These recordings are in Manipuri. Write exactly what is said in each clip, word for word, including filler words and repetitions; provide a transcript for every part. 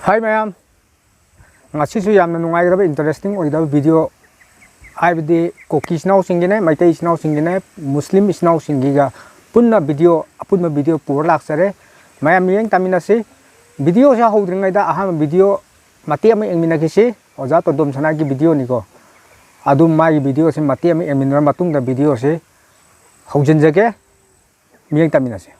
ꯍꯥꯏ ꯃꯌꯥꯝ, ꯉꯁꯤꯁꯨ ꯌꯥꯝꯅ ꯅꯨꯡꯉꯥꯏꯒꯗꯕ, interesting ꯑꯣꯏꯒꯗꯕ video, ꯍꯥꯏꯕꯗꯤ ꯀꯨꯀꯤ ꯏꯆꯤꯟ ꯏꯅꯥꯎꯁꯤꯡꯒꯤꯅꯦ, ꯃꯩꯇꯩ ꯏꯆꯤꯟ ꯏꯅꯥꯎꯁꯤꯡꯒꯤꯅꯦ, ꯃꯨꯁꯂꯤꯝ ꯏꯆꯤꯟ ꯏꯅꯥꯎꯁꯤꯡꯒꯤꯒ ꯄꯨꯟꯅ video, ꯑꯄꯨꯟꯕ video ꯄꯨꯔ ꯂꯥꯛꯆꯔꯦ꯫ ꯃꯌꯥꯝ ꯃꯤꯠꯌꯦꯡ ꯇꯥꯃꯤꯟꯅꯁꯤ꯫ Videoꯁꯦ ꯍꯧꯗ꯭ꯔꯤꯉꯩꯗ ꯑꯍꯥꯟꯕ video ꯃꯇꯦꯛ ꯑꯃ ꯌꯦꯡꯃꯤꯟꯅꯈꯤꯁꯤ꯫ ꯑꯣꯖꯥ ꯇꯣꯟꯗꯣꯝ ꯁꯅꯥꯒꯤ videoꯅꯤꯀꯣ꯫ ꯑꯗꯨꯝ ꯃꯥꯒꯤ videoꯁꯤ ꯃꯇꯦꯛ ꯑꯃ ꯌꯦꯡꯃꯤꯟꯅꯔ ꯃꯇꯨꯡꯗ videoꯁꯤ ꯍꯧꯖꯤꯟꯖꯒꯦ꯫ ꯃꯤꯠꯌꯦꯡ ꯇꯥꯃꯤꯟꯅꯁꯤ꯫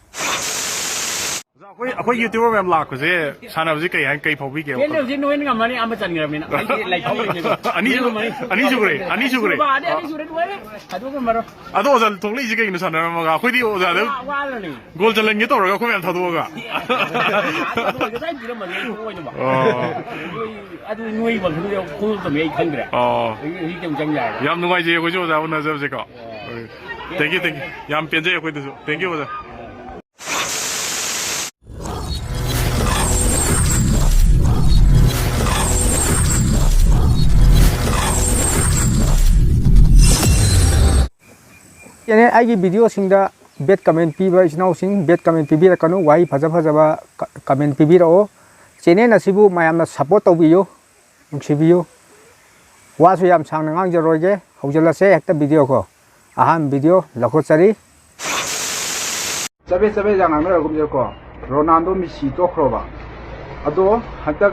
ꯑꯣꯖꯥ, ꯑꯩꯈꯣꯏ, ꯑꯩꯈꯣꯏ YouTuber ꯃꯌꯥꯝ ꯂꯥꯛꯄꯁꯦ, ꯁꯥꯟꯅꯕꯁꯦ ꯀꯩ ꯍꯥꯏ, ꯀꯩ ꯐꯥꯎꯕꯤꯒꯦ? ꯆꯦꯟꯗꯕꯁꯦ ꯅꯣꯏꯅ ꯉꯝꯃꯅꯤ, ꯑꯃ ꯆꯟꯈ꯭ꯔꯕꯅꯤꯅ꯫ ꯑꯩꯗꯤ ꯂꯩꯊꯣꯛꯑꯣꯏꯅꯦꯕ꯫ ꯑꯅꯤ ꯁꯨ-, ꯅꯣꯏ ꯉꯝꯃꯅꯤ꯫ ꯑꯅꯤ ꯁꯨꯈ꯭ꯔꯦ, ꯑꯅꯤ ꯁꯨꯈ꯭ꯔꯦ꯫ ꯁꯨꯕ ꯑꯅꯤ, ꯑꯅꯤ ꯁꯨꯔꯦ, ꯂꯣꯏꯔꯦ꯫ ꯑꯗꯨꯒ ꯃꯔꯣ꯫ ꯑꯗꯣ ꯑꯣꯖꯥ ꯊꯣꯛꯂꯛꯏꯁꯦ ꯀꯩꯒꯤꯅꯣ ꯁꯥꯟꯅꯔꯝꯃꯒ? ꯑꯩꯈꯣꯏꯗꯤ ꯑꯣꯖꯥꯗ ꯋꯥ-, ꯋꯥꯔꯅꯤ꯫ ꯒꯣꯜ ꯆꯜꯍꯟꯒꯦ ꯇꯧꯔꯒ ꯑꯩꯈꯣꯏ ꯃꯌꯥꯝ ꯊꯥꯗꯣꯛꯑꯒ꯫ ꯑꯗꯨ ꯉꯁꯥꯏ ꯄꯤꯔꯝꯃꯅꯤ, ꯑꯩ ꯊꯣꯛꯑꯣꯏꯗꯕ꯫ ꯑꯣ꯫ ꯅꯣꯏ, ꯑꯗꯨ ꯅꯣꯏ ꯋꯥꯈꯜꯗ ꯈꯣꯡꯎꯞ ꯇꯝꯃꯦ ꯑꯩ ꯈꯪꯗ꯭ꯔꯦ꯫ ꯑꯣ꯫ ꯑꯩ ꯍꯧꯖꯤꯛꯇꯤ ꯑꯃꯨꯛ ꯆꯪ ꯌꯥꯔꯦ꯫ ꯌꯥꯝ ꯅꯨꯡꯉꯥꯏꯖꯩ ꯑꯩꯈꯣꯏꯁꯨ ꯑꯣꯖꯥ ꯎꯅꯖꯕꯁꯦꯀꯣ꯫ Thank you, thank you꯫ ꯌꯥꯝ ꯄꯦꯟꯖꯩ ꯑꯩꯈꯣꯏꯗꯁꯨ꯫ Thank you ꯑꯣꯖꯥ꯫ ꯌꯥꯅꯤ, ꯑꯩꯒꯤ videoꯁꯤꯡꯗ bad comment ꯄꯤꯕ ꯏꯆꯤꯟ ꯏꯅꯥꯎꯁꯤꯡ, bad comment ꯄꯤꯕꯤꯔꯛꯀꯅꯨ, ꯋꯥꯍꯩ ꯐꯖ ꯐꯖꯕ ꯀ-, comment ꯄꯤꯕꯤꯔꯛꯑꯣ꯫ Channel ꯑꯁꯤꯕꯨ ꯃꯌꯥꯝꯅ support ꯇꯧꯕꯤꯌꯨ, ꯅꯨꯡꯁꯤꯕꯤꯌꯨ꯫ ꯋꯥꯁꯨ ꯌꯥꯝ ꯁꯥꯡꯅ ꯉꯥꯡꯖꯔꯣꯏꯒꯦ, ꯍꯧꯖꯤꯜꯂꯁꯦ ꯍꯦꯛꯇ videoꯀꯣ꯫ ꯑꯍꯥꯟꯕ video ꯂꯧꯈꯠꯆꯔꯤ꯫ ꯆꯕꯦꯠ ꯆꯕꯦꯠ ꯌꯥꯝ ꯉꯥꯡꯅꯔꯒꯨꯝꯁꯦꯀꯣ, ꯔꯣꯅꯥꯜꯗꯣ, ꯃꯦꯁꯤ ꯇꯣꯛꯈ꯭ꯔꯣꯕ꯫ ꯑꯗꯣ ꯍꯟꯗꯛ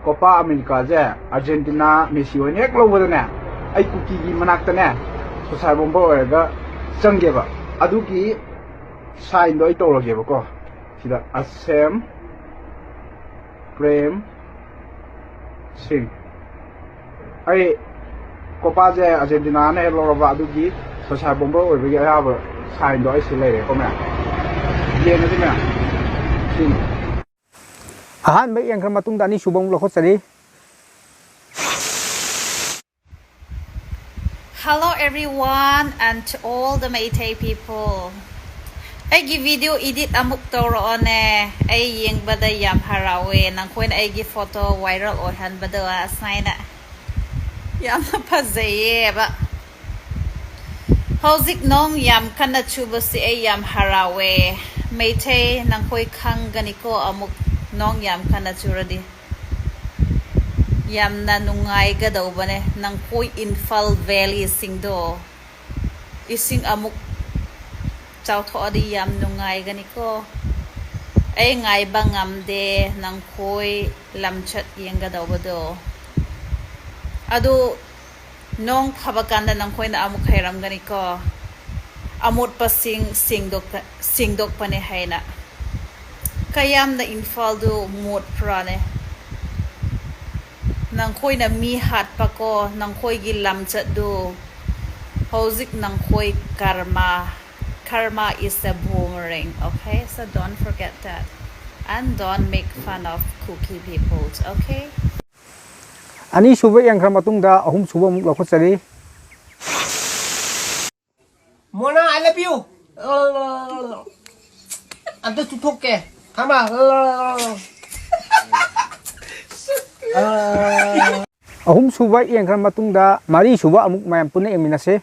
ꯀꯣꯄꯥ ꯑꯃꯦꯔꯤꯀꯥꯁꯦ ꯑꯥꯔꯖꯦꯟꯇꯤꯅꯥ, ꯃꯦꯁꯤ ꯍꯣꯏꯅ ꯍꯦꯛ ꯂꯧꯕꯗꯅꯦ, ꯑꯩ ꯀꯨꯀꯤꯒꯤ ꯃꯅꯥꯛꯇꯅꯦ ꯁꯣꯁꯥꯏ ꯕꯣꯝꯕꯔ ꯑꯣꯏꯔꯒ ꯆꯪꯒꯦꯕ꯫ ꯑꯗꯨꯒꯤ signꯗꯣ ꯑꯩ ꯇꯧꯔꯒꯦꯕꯀꯣ꯫ ꯁꯤꯗ ꯑꯁꯦꯝ ꯄ꯭ꯔꯦꯝ ꯁꯤꯡ꯫ ꯑꯩ ꯀꯣꯄꯥꯁꯦ ꯑꯥꯔꯖꯦꯟꯇꯤꯅꯥꯅ ꯍꯦꯛ ꯂꯧꯔꯕ, ꯑꯗꯨꯒꯤ ꯁꯣꯁꯥꯏ ꯕꯣꯝꯕꯔ ꯑꯣꯏꯕꯒꯤ ꯑꯌꯥꯕ signꯗꯣ ꯑꯩ ꯁꯤ ꯂꯩꯔꯦꯀꯣ ꯃꯌꯥꯝ꯫ ꯌꯦꯡꯉꯁꯤ ꯃꯌꯥꯝ꯫ ꯁꯤꯅꯤ꯫ ꯑꯍꯥꯟꯕ ꯌꯦꯡꯈ꯭ꯔ ꯃꯇꯨꯡꯗ ꯑꯅꯤꯁꯨꯕ ꯑꯃꯨꯛ ꯂꯧꯈꯠꯆꯔꯤ꯫ Hello everyone and to all the Meitei people. ꯑꯩꯒꯤ video edit ꯑꯃꯨꯛ ꯇꯧꯔꯛꯑꯣꯅꯦ꯫ ꯑꯩ ꯌꯦꯡꯕꯗ ꯌꯥꯝ ꯍꯔꯥꯎꯋꯦ꯫ ꯅꯈꯣꯏꯅ ꯑꯩꯒꯤ photo viral ꯑꯣꯏꯍꯟꯕꯗꯣ ꯑꯁꯨꯃꯥꯏꯅ꯫ ꯌꯥꯝꯅ ꯐꯖꯩꯌꯦꯕ꯫ ꯍꯧꯖꯤꯛ ꯅꯣꯡ ꯌꯥꯝ ꯀꯟꯅ ꯆꯨꯕꯁꯦ ꯑꯩ ꯌꯥꯝ ꯍꯔꯥꯎꯋꯦ꯫ ꯃꯩꯇꯩ, ꯅꯈꯣꯏ ꯈꯪꯒꯅꯤꯀꯣ, ꯑꯃꯨꯛ ꯅꯣꯡ ꯌꯥꯝ ꯀꯟꯅ ꯆꯨꯔꯗꯤ꯫ ꯌꯥꯝꯅ ꯅꯨꯡꯉꯥꯏꯒꯗꯧꯕꯅꯦ꯫ ꯅꯪꯈꯣꯏ ꯏꯝꯐꯥꯜ ꯚꯦꯂꯤꯁꯤꯡꯗꯣ ꯏꯁꯤꯡ ꯑꯃꯨꯛ ꯆꯥꯎꯊꯣꯛꯑꯗꯤ ꯌꯥꯝ ꯅꯨꯡꯉꯥꯏꯒꯅꯤꯀꯣ꯫ ꯑꯩ ꯉꯥꯏꯕ ꯉꯝꯗꯦ ꯅꯪꯈꯣꯏ ꯂꯝꯆꯠ ꯌꯦꯡꯒꯗꯧꯕꯗꯣ꯫ ꯑꯗꯨ ꯅꯣꯡ ꯐꯕ ꯀꯥꯟꯗ ꯅꯪꯈꯣꯏꯅ ꯑꯃꯨꯛ ꯍꯩꯔꯝꯒꯅꯤꯀꯣ, ꯑꯃꯣꯠꯄꯁꯤꯡ ꯁꯦꯡꯗꯣꯛꯄ-, ꯁꯦꯡꯗꯣꯛꯄꯅꯦ ꯍꯥꯏꯅ꯫ ꯀꯌꯥꯝꯅ ꯏꯝꯐꯥꯜꯗꯨ ꯃꯣꯠꯄ꯭ꯔꯥꯅꯦ? ꯅꯪꯈꯣꯏꯅ ꯃꯤ ꯍꯥꯠꯄꯀꯣ, ꯅꯪꯈꯣꯏꯒꯤ ꯂꯝꯆꯠꯗꯨ ꯍꯧꯖꯤꯛ ꯅꯪꯈꯣꯏ ꯀꯔꯃ, karma is a boomerang, okay? So don't forget that. And don't make fun of Kuki peoples, okay? ꯑꯅꯤꯁꯨꯕ ꯌꯦꯡꯈ꯭ꯔ ꯃꯇꯨꯡꯗ ꯑꯍꯨꯝꯁꯨꯕ ꯑꯃꯨꯛ ꯂꯧꯈꯠꯆꯔꯤ꯫ Mona, I love you. ꯑꯝꯇ ꯆꯨꯞꯊꯣꯛꯀꯦ꯫ ꯈꯪꯕ꯭ꯔꯥ? ꯑꯍꯨꯝꯁꯨꯕ ꯌꯦꯡꯈ꯭ꯔ ꯃꯇꯨꯡꯗ ꯃꯔꯤꯁꯨꯕ ꯑꯃꯨꯛ ꯃꯌꯥꯝ ꯄꯨꯟꯅ ꯌꯦꯡꯃꯤꯟꯅꯁꯦ꯫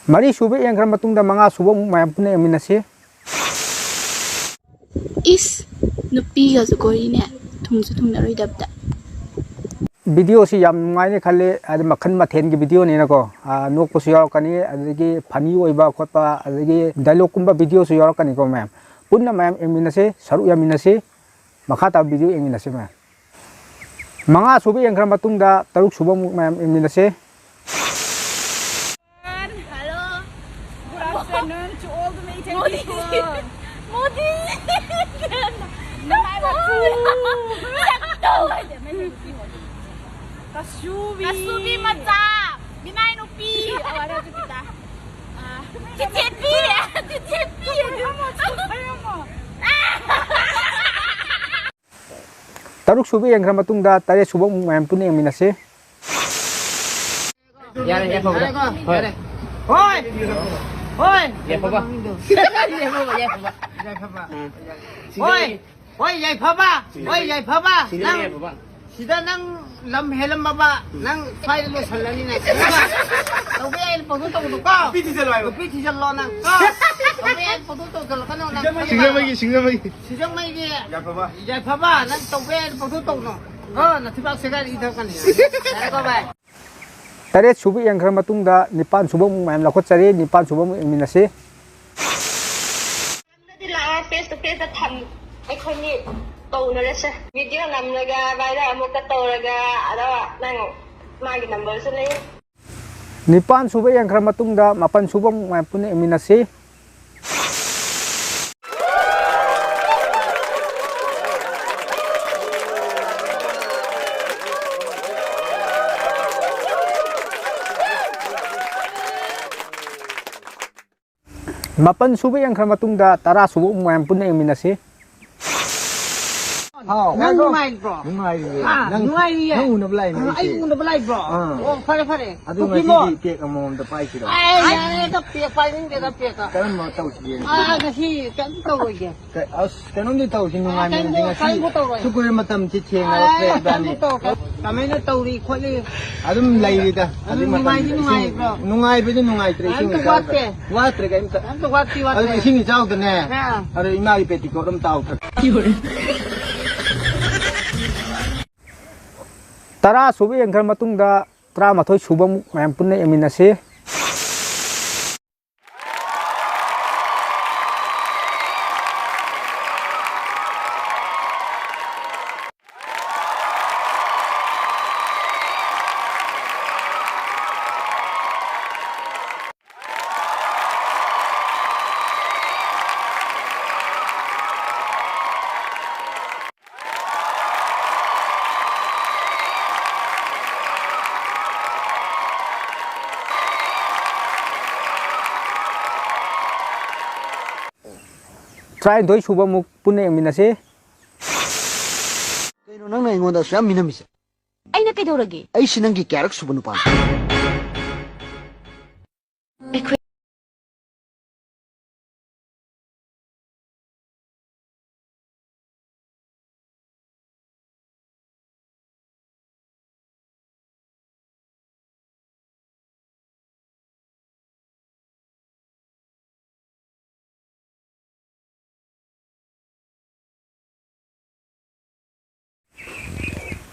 ꯃꯔꯤ ꯁꯨꯕ ꯌꯦꯡꯈ꯭ꯔ ꯃꯇꯨꯡꯗ ꯃꯉꯥ ꯁꯨꯕ ꯑꯃꯨꯛ ꯃꯌꯥꯝ ꯄꯨꯟꯅ ꯌꯦꯡꯃꯤꯟꯅꯁꯤ꯫ ꯏꯁ, ꯅꯨꯄꯤꯒꯁꯨ ꯀꯣꯏꯔꯤꯅꯦ, ꯊꯨꯡꯁꯨ ꯊꯨꯡꯅꯔꯣꯏꯗꯕꯗ꯫ ꯚꯤꯗꯤꯑꯣꯁꯤ ꯌꯥꯝ ꯅꯨꯡꯉꯥꯏꯅꯤ ꯈꯜꯂꯤ, ꯍꯥꯏꯗꯤ ꯃꯈꯜ ꯃꯊꯦꯜꯒꯤ ꯚꯤꯗꯤꯑꯣꯅꯤꯅꯀꯣ꯫ ꯑꯥ, ꯅꯣꯛꯄꯁꯨ ꯌꯥꯎꯔꯛꯀꯅꯤ, ꯑꯗꯒꯤ ꯐꯅꯤ ꯑꯣꯏꯕ ꯈꯣꯠꯄ, ꯑꯗꯒꯤ ꯗꯥꯏꯂꯣꯛꯀꯨꯝꯕ ꯚꯤꯗꯤꯑꯣꯁꯨ ꯌꯥꯎꯔꯛꯀꯅꯤꯀꯣ ꯃꯌꯥꯝ꯫ ꯄꯨꯟꯅ ꯃꯌꯥꯝ ꯌꯦꯡꯃꯤꯟꯅꯁꯤ, ꯁꯔꯨꯛ ꯌꯥꯃꯤꯟꯅꯁꯤ꯫ ꯃꯈꯥ ꯇꯥꯕ ꯚꯤꯗꯤꯑꯣ ꯌꯦꯡꯃꯤꯟꯅꯁꯤ ꯃꯌꯥꯝ꯫ ꯃꯉꯥ ꯁꯨꯕ ꯌꯦꯡꯈ꯭ꯔ ꯃꯇꯨꯡꯗ ꯇꯔꯨꯛ ꯁꯨꯕ ꯑꯃꯨꯛ ꯃꯌꯥꯝ ꯌꯦꯡꯃꯤꯟꯅꯁꯦ꯫ Hello. Good afternoon to all the Meitei people. Modi. ꯅꯃꯥꯏ ꯃꯆꯨ꯫ ꯀꯁꯨꯕꯤ꯫ ꯀꯁꯨꯕꯤ ꯃꯆꯥ꯫ ꯃꯤꯅꯥꯏ ꯅꯨꯄꯤ꯫ ꯑꯣ, ꯑꯗꯨ ꯈꯤꯇ꯫ ꯑꯥ꯫ ꯆꯤꯆꯦꯄꯤ꯫ ꯆꯤꯆꯦꯄꯤ꯫ ꯐꯝꯃꯣ, ꯐꯝꯃꯣ꯫ ꯇꯔꯨꯛ ꯁꯨꯕ ꯌꯦꯡꯈ꯭ꯔ ꯃꯇꯨꯡꯗ ꯇꯔꯦꯠ ꯁꯨꯕ ꯑꯃꯨꯛ ꯃꯌꯥꯝ ꯄꯨꯟꯅ ꯌꯦꯡꯃꯤꯟꯅꯁꯤ꯫ ꯌꯥꯔꯦ, ꯌꯥꯏꯐꯕꯗ꯫ ꯍꯣꯏ꯫ ꯍꯣꯏ꯫ ꯍꯣꯏ꯫ ꯌꯥꯏꯐꯕ꯫ ꯌꯥꯏꯐꯕ, ꯌꯥꯏꯐꯕ꯫ ꯌꯥꯏꯐꯕ꯫ ꯎꯝ꯫ ꯍꯣꯏ꯫ ꯍꯣꯏ, ꯌꯥꯏꯐꯕ꯫ ꯍꯣꯏ, ꯌꯥꯏꯐꯕ꯫ ꯁꯤꯗ ꯅꯪ, ꯌꯥꯏꯐꯕ꯫ ꯁꯤꯗ ꯅꯪ ꯂꯝ ꯍꯦꯜꯂꯝꯃꯕ, ꯅꯪ ꯁ꯭ꯋꯥꯏꯗ ꯂꯣꯏꯁꯜꯂꯅꯤꯅꯦ꯫ ꯇꯧꯕ ꯌꯥꯏꯅ ꯄꯪꯇꯧ ꯇꯧꯒꯅꯨꯀꯣ꯫ ꯅꯨꯄꯤ ꯊꯤꯖꯜꯂꯣ ꯍꯥꯏꯕ꯫ ꯅꯨꯄꯤ ꯊꯤꯖꯜꯂꯣ ꯅꯪ ꯀꯣ꯫ ꯇꯧꯕ ꯌꯥꯏꯅ ꯄꯪꯇꯧ ꯇꯧꯁꯜꯂꯛꯀꯅꯨ ꯅꯪ ꯈꯪꯉꯕ? ꯁꯤꯡꯖꯃꯩꯒꯤ, ꯁꯤꯡꯖꯃꯩꯒꯤ꯫ ꯁꯤꯡꯖꯃꯩꯒꯤ꯫ ꯌꯥꯏꯐꯕ꯫ ꯌꯥꯏꯐꯕ, ꯅꯪ ꯇꯧꯕ ꯌꯥꯏꯅ ꯄꯪꯇꯧ ꯇꯧꯒꯅꯨ꯫ ꯀꯣ, ꯅꯊꯤꯕꯥꯛ ꯁꯦꯒꯥꯏꯔ ꯏ ꯊꯛꯀꯅꯤ꯫ ꯌꯥꯔꯦꯀꯣ ꯚꯥꯏ? ꯇꯔꯦꯠ ꯁꯨꯕ ꯌꯦꯡꯈ꯭ꯔ ꯃꯇꯨꯡꯗ ꯅꯤꯄꯥꯟ ꯁꯨꯕ ꯑꯃꯨꯛ ꯃꯌꯥꯝ ꯂꯧꯈꯠꯆꯔꯤ꯫ ꯅꯤꯄꯥꯟ ꯁꯨꯕ ꯑꯃꯨꯛ ꯌꯦꯡꯃꯤꯟꯅꯁꯤ꯫ ꯅꯪꯅꯗꯤ ꯂꯥꯛꯑꯣ, face to face ꯇ ꯊꯝ-, ꯑꯩꯈꯣꯏꯅꯤ ꯇꯧꯅꯔꯁꯦ꯫ Video ꯅꯝꯂꯒ viral ꯑꯃꯨꯛꯀ ꯇꯧꯔꯒ, ꯑꯗꯣ ꯅꯪ ꯃꯥꯒꯤ number ꯁꯨ ꯂꯩ꯫ ꯅꯤꯄꯥꯟ ꯁꯨꯕ ꯌꯦꯡꯈ꯭ꯔ ꯃꯇꯨꯡꯗ ꯃꯥꯄꯟ ꯁꯨꯕ ꯑꯃꯨꯛ ꯃꯌꯥꯝ ꯄꯨꯟꯅ ꯌꯦꯡꯃꯤꯟꯅꯁꯤ꯫ ꯃꯥꯄꯟ ꯁꯨꯕ ꯌꯦꯡꯈ꯭ꯔ ꯃꯇꯨꯡꯗ ꯇꯔꯥ ꯁꯨꯕ ꯑꯃꯨꯛ ꯃꯌꯥꯝ ꯄꯨꯟꯅ ꯌꯦꯡꯃꯤꯟꯅꯁꯤ꯫ ꯍꯥꯎ꯫ ꯅꯪ ꯅꯨꯡꯉꯥꯏꯕ꯭ꯔꯣ? ꯅꯨꯡꯉꯥꯏꯔꯤꯌꯦ꯫ ꯑꯥ, ꯅꯪ, ꯅꯨꯡꯉꯥꯏꯔꯤꯌꯦ? ꯅꯪ ꯎꯅꯕ ꯂꯥꯛꯏꯅꯦ ꯑꯥ, ꯑꯩꯁꯦ꯫ ꯑꯩ ꯎꯅꯕ ꯂꯥꯛꯏꯕ꯭ꯔꯣ? ꯑꯥ꯫ ꯑꯣ, ꯐꯔꯦ, ꯐꯔꯦ꯫ ꯑꯗꯨ ꯀꯨꯀꯤꯃꯣ꯫ ꯉꯁꯤꯗꯤ pack ꯑꯃꯃꯝꯗ ꯄꯥꯏꯁꯤꯔꯣ? ꯑꯦ, ꯌꯥꯔꯦꯗ, pack ꯄꯥꯏꯅꯤꯡꯗꯦꯗ, pack ꯀ꯫ ꯀꯔꯝꯕ ꯇꯧꯁꯤꯒꯦ? ꯑꯥ, ꯉꯁꯤ ꯀꯩꯝ ꯇꯧꯔꯣꯏꯒꯦ꯫ ꯀ-, ꯑꯁ, ꯀꯩꯅꯣꯝꯗꯤ ꯇꯧꯁꯤ, ꯑꯥ, ꯅꯨꯡꯉꯥꯏꯃꯤꯟꯅꯁꯤ ꯀꯩꯝ ꯇꯧ-, ꯉꯁꯤ꯫ ꯀꯩꯝ ꯇꯧꯔꯣꯏ꯫ ꯁꯨꯛ ꯀꯨꯏꯔ ꯃꯇꯝꯁꯤ ꯊꯦꯡꯅꯔꯛꯇ꯭ꯔꯦ ꯑꯥ, ꯏꯕꯥꯅꯤ꯫ ꯀꯩꯝ ꯇꯧꯔꯣꯏ꯫ ꯀꯃꯥꯏꯅ ꯇꯧꯔꯤ ꯈꯣꯠꯂꯤ? ꯑꯗꯨꯝ ꯂꯩꯔꯤꯗ꯫ ꯑꯗꯨꯝ ꯍꯧꯖꯤꯛ ꯃꯇꯝꯁꯤ ꯅꯨꯡꯉꯥꯏꯗꯤ ꯏꯁꯤꯡ ꯅꯨꯡꯉꯥꯏꯕ꯭ꯔꯣ? ꯅꯨꯡꯉꯥꯏꯕꯗꯤ ꯅꯨꯡꯉꯥꯏꯇ꯭ꯔꯦ, ꯏꯁꯤꯡ ꯑꯝꯇ ꯏꯆꯥꯎꯗ꯫ ꯋꯥꯠꯇꯦ꯫ ꯋꯥꯠꯇ꯭ꯔꯦ ꯀꯩꯝꯇ꯫ ꯑꯝꯇ ꯋꯥꯠꯇꯤ ꯑꯗꯨ ꯋꯥꯠꯇ꯭ꯔꯦ꯫ ꯏꯁꯤꯡ ꯏꯆꯥꯎꯗꯅꯦ꯫ ꯑꯥ꯫ ꯑꯗꯨ ꯏꯃꯥꯒꯤ ꯄꯦꯇꯤꯀꯣꯠ ꯑꯃ ꯇꯥꯎꯊꯔꯦ꯫ ꯇꯔꯥ ꯁꯨꯕ ꯌꯦꯡꯈ꯭ꯔ ꯃꯇꯨꯡꯗ ꯇꯔꯥꯃꯥꯊꯣꯏ ꯁꯨꯕ ꯑꯃꯨꯛ ꯃꯌꯥꯝ ꯄꯨꯟꯅ ꯌꯦꯡꯃꯤꯟꯅꯁꯤ꯫ ꯇꯔꯥꯅꯤꯊꯣꯏ ꯁꯨꯕ ꯑꯃꯨꯛ ꯄꯨꯟꯅ ꯌꯦꯡꯃꯤꯟꯅꯁꯤ꯫ ꯀꯩꯅꯣ ꯅꯪꯅ ꯑꯩꯉꯣꯟꯗ ꯑꯁꯨꯛ ꯌꯥꯝ ꯃꯤꯅꯝꯃꯤꯁꯦ? ꯑꯩꯅ ꯀꯩꯗꯧꯔꯒꯦ? ꯑꯩꯁꯤ ꯅꯪꯒꯤ ꯀꯌꯥꯔꯛ ꯁꯨꯕ ꯅꯨꯄꯥꯅꯣ? ꯑꯩꯈꯣꯏ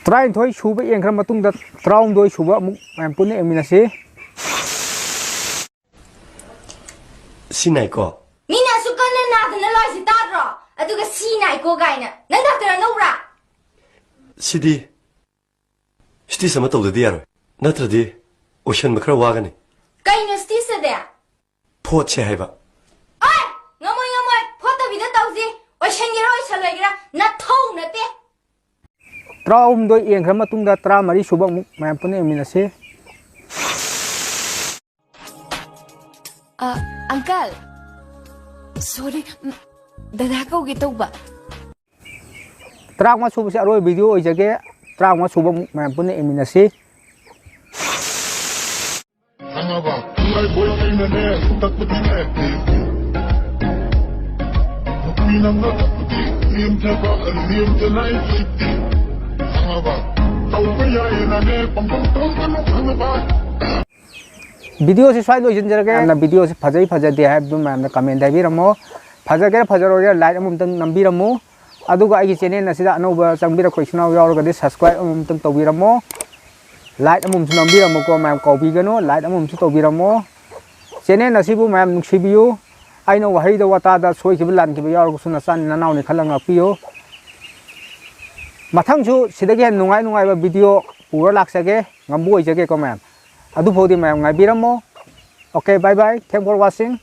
ꯇꯔꯥꯅꯤꯊꯣꯏ ꯁꯨꯕ ꯌꯦꯡꯈ꯭ꯔ ꯃꯇꯨꯡꯗ ꯇꯔꯥꯍꯨꯝꯗꯣꯏ ꯁꯨꯕ ꯑꯃꯨꯛ ꯃꯌꯥꯝ ꯄꯨꯟꯅ ꯌꯦꯡꯃꯤꯟꯅꯁꯤ꯫ ꯁꯤ ꯅꯥꯏꯀꯣ꯫ ꯃꯤꯅ ꯑꯁꯨꯛ ꯀꯟꯅ ꯅꯥꯗꯅ ꯂꯥꯛꯏꯁꯤ ꯇꯥꯗ꯭ꯔꯣ? ꯑꯗꯨꯒ ꯁꯤ ꯅꯥꯏꯀꯣ ꯀꯥꯏꯅ꯫ ꯅꯪ ꯗꯥꯛꯇꯔ ꯑꯅꯧꯕ꯭ꯔꯥ? ꯁꯤꯗꯤ stitch ꯑꯃ ꯇꯧꯗꯗꯤ ꯌꯥꯔꯣꯏ꯫ ꯅꯠꯇ꯭ꯔꯗꯤ ꯑꯣꯏꯁꯟꯕ ꯈꯔ ꯋꯥꯒꯅꯤ꯫ ꯀꯩꯅꯣ stitch ꯑꯗꯤ? ꯐꯣꯠꯁꯦ ꯍꯥꯏꯕ꯫ ꯑꯣꯏ! ꯉꯝꯃꯣꯏ, ꯉꯝꯃꯣꯏ! ꯐꯣꯠꯇꯕꯤꯗ ꯇꯧꯁꯤ꯫ ꯑꯣꯏꯁꯟꯒꯦꯔꯥ ꯑꯣꯏꯁꯜꯂꯣꯏꯒꯦꯔꯥ ꯅꯊꯧ ꯅꯠꯇꯦ꯫ ꯇꯔꯥꯍꯨꯝꯗꯣꯏ ꯌꯦꯡꯈ꯭ꯔ ꯃꯇꯨꯡꯗ ꯇꯔꯥꯃꯔꯤ ꯁꯨꯕ ꯑꯃꯨꯛ ꯃꯌꯥꯝ ꯄꯨꯟꯅ ꯌꯦꯡꯃꯤꯟꯅꯁꯤ꯫ ꯑ, uncle꯫ Sorry, ꯎꯝ, ꯗꯗꯥ ꯀꯧꯒꯦ ꯇꯧꯕ꯫ ꯇꯔꯥꯃꯉꯥ ꯁꯨꯕꯁꯦ ꯑꯔꯣꯏꯕ video ꯑꯣꯏꯖꯒꯦ꯫ ꯇꯔꯥꯃꯉꯥ ꯁꯨꯕ ꯑꯃꯨꯛ ꯃꯌꯥꯝ ꯄꯨꯟꯅ ꯌꯦꯡꯃꯤꯟꯅꯁꯤ꯫ ꯈꯪꯉꯕ? ꯂꯥꯏꯕꯣꯏ ꯑꯩꯅꯅꯦ ꯇꯛꯄꯗꯤꯅꯦ꯫ ꯅꯨꯄꯤ ꯅꯪꯅ ꯇꯛꯄꯗꯤ ꯂꯦꯝꯖꯕ, ꯂꯦꯝꯖꯅ ꯑꯩ ꯁꯤꯠꯇꯤ꯫ ꯈꯪꯉꯕ? ꯇꯧꯕ ꯌꯥꯏꯌꯦꯅꯅꯦ ꯄꯪꯇꯧ ꯇꯧꯒꯅꯨ, ꯈꯪꯉꯕ? Video ꯁꯤ ꯁ꯭ꯋꯥꯏ ꯂꯣꯏꯁꯤꯟꯖꯔꯒꯦ꯫ ꯌꯥꯝꯅ video ꯁꯤ ꯐꯖꯩ ꯐꯖꯗꯦ ꯍꯥꯏꯕꯗꯨ ꯃꯌꯥꯝꯅ comment ꯍꯥꯏꯕꯤꯔꯝꯃꯣ꯫ ꯐꯖꯒꯦꯔꯥ ꯐꯖꯔꯣꯏꯒꯦꯔꯥ like ꯑꯃꯃꯝꯇꯪ ꯅꯝꯕꯤꯔꯝꯃꯨ꯫ ꯑꯗꯨꯒ ꯑꯩꯒꯤ channel ꯑꯁꯤꯗ ꯑꯅꯧꯕ ꯆꯪꯕꯤꯔꯛꯄ ꯏꯆꯤꯟ ꯏꯅꯥꯎ ꯌꯥꯎꯔꯒꯗꯤ subscribe ꯑꯃꯃꯝꯇꯪ ꯇꯧꯕꯤꯔꯝꯃꯣ꯫ Like ꯑꯃꯃꯝꯁꯨ ꯅꯝꯕꯤꯔꯝꯃꯨꯀꯣ ꯃꯌꯥꯝ, ꯀꯥꯎꯕꯤꯒꯅꯨ, like ꯑꯃꯃꯝꯁꯨ ꯇꯧꯕꯤꯔꯝꯃꯣ꯫ Channel ꯑꯁꯤꯕꯨ ꯃꯌꯥꯝ ꯅꯨꯡꯁꯤꯕꯤꯌꯨ꯫ ꯑꯩꯅ ꯋꯥꯍꯩꯗ ꯋꯥꯇꯥꯗ ꯁꯣꯏꯈꯤꯕ ꯂꯥꯟꯈꯤꯕ ꯌꯥꯎꯔꯒꯁꯨ ꯅꯆꯥꯅꯤ ꯅꯅꯥꯎꯅꯤ ꯈꯜꯂꯒ ꯉꯥꯛꯄꯤꯌꯨ꯫ ꯃꯊꯪꯁꯨ ꯁꯤꯗꯒꯤ ꯍꯦꯟꯅ ꯅꯨꯡꯉꯥꯏ ꯅꯨꯡꯉꯥꯏꯕ video ꯄꯨꯔ ꯂꯥꯛꯆꯒꯦ꯫ ꯉꯝꯕ ꯑꯣꯏꯖꯒꯦꯀꯣ ꯃꯌꯥꯝ꯫ ꯑꯗꯨꯐꯥꯎꯗꯤ ꯃꯌꯥꯝ ꯉꯥꯏꯕꯤꯔꯝꯃꯣ꯫ Okay, bye bye. Thank for watching.